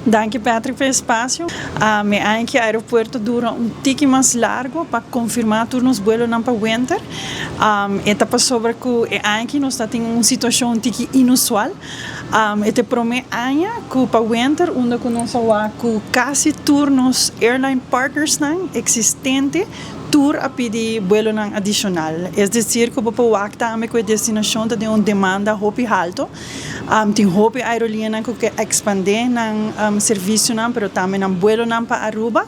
Danki, Patrick, pa e espacio. E aña aki aeropuerto a dura un tiki mas largo pa confirma tur nos vuelonan pa winter. E ta pasobra cu e aña aki nos tin un situacion un tiki inusual. E ta prome aña cu pa winter unda cu nos a cu casi tur nos airline partners nan existente tur a pidi vuelonan adicional. Es decir, cu bo por tambe cu e destinacion tin un demanda hopi halto. Tin hopi aerolinea cu kier expande nan servicio nan, pero tambe nan vuelonan pa Aruba.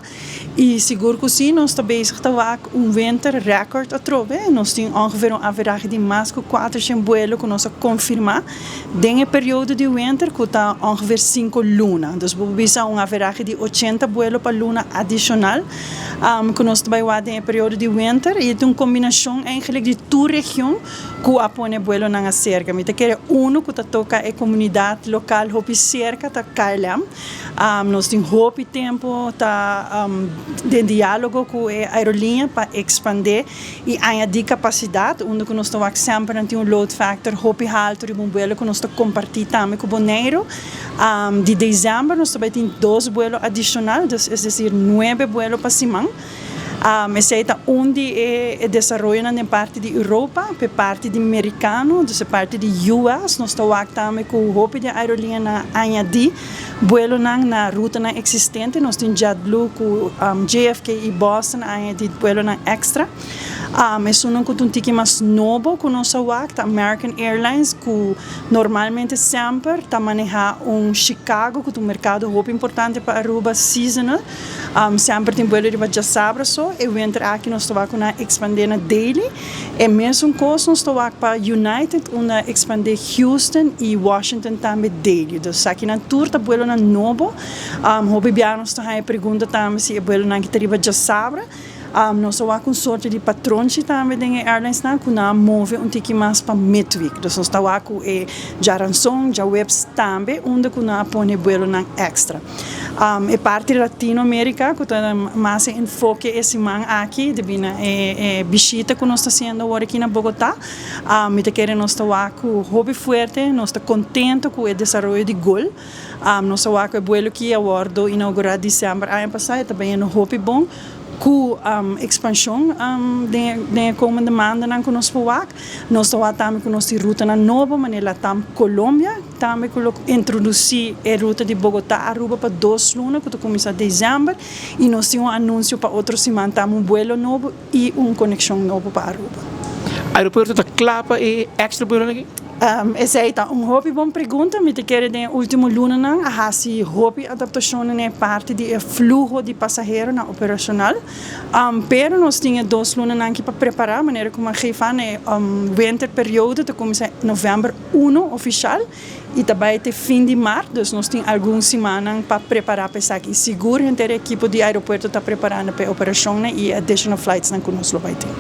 Y sigur cu si, nos ta bezig ta un winter record atrobe. Nos tin ongeveer un average di mas cu 400 vuelo cu nos a confirma den e periodo di winter, cu ta ongeveer 5 luna. Dus bo bisa un average di 80 vuelo pa luna adicional cu nos ta bay den e periodo di winter, y tin un combinacion eigenlijk di tur region cu a pone vuelonan acerca. Mi ta kere uno cu ta toca e comunidad local hopi cerca ta KLM. Nos tin hopi tempo ta den dialogo cu e aerolinea pa expande y añadi capacidad, unda cu nos ta semper tin un load factor hopi halto di un vuelo cu nos ta comparti tambe cu Bonaire. Di december nos tambe tin dos vuelo adicional, dus, es decir, nuebe vuelo pa siman. Esey ta unda e desaroyo na parti di Europa, pa parti di Americano, dus parti di US, nos ta tambe cu hopi di aerolinea a añadi vuelonan na rutanan existente. Nos tin JetBlue cu JFK y Boston a añadi vuelonan extra. Esun cu un tiki mas nobo cu nos ta American Airlines, cu normalmente semper ta maneha un Chicago, cu ta un mercado hopi importante pa Aruba, seasonal. Semper tin vuelo di diasabra so, e winter aki nos ta cu expande na daily. E mesun cos nos ta pa United, unda expande Houston y Washington tambe daily. Dus aki nan tur ta vuelonan nobo. Hopi bia nos ta pregunta tambe si e vuelonan cu ta riba diasabra. Nos ta cu un sorto di patronchi tambe den airlines nan cu nan move un tiki mas pa midweek. Dus nos ta cu e diaranson, diahuebs tambe, unda cu nan pone vuelonan extra. E parti Latinoamerica, cu ta mas enfoke e siman aki, debi na e bishita cu nos ta haciendo awor aki na Bogota. Mi ta kere nos ta cu hopi fuerte, nos ta contento cu e desaroyo di Gol. Nos ta cu e vuelo cu a wordo inaugura december aña pasa, tambe ta hopi bon cu expansion den komende maandennan cu nos verwacht. Nos ta tambe cu nos rutanan nobo, manera Latam Colombia, tambe cu a introduci e ruta di Bogota Aruba pa 2 luna, cu ta cuminsa december, y nos tin un anuncio pa otro siman tambe, un vuelo nobo y un conexion nobo pa Aruba. Aeropuerto ta cla pa e extra vuelo aki? Esey ta un hopi bon pregunta. Mi ta kere den ultimo lunanan a hasi hopi adaptacion na parti di fluho di pasaheronan operacional. Pero nos tin 2 lunanan aki pa prepara, manera cu a geef aan, winter periode ta cuminsa november 1 oficial y tambe te fin di maart, dus nos tin algun siman pa prepara pa esaki. Sigur, e ekipo di aeropuerto ta preparando pa e operacion y additional flights nan cu nos lo bay tin.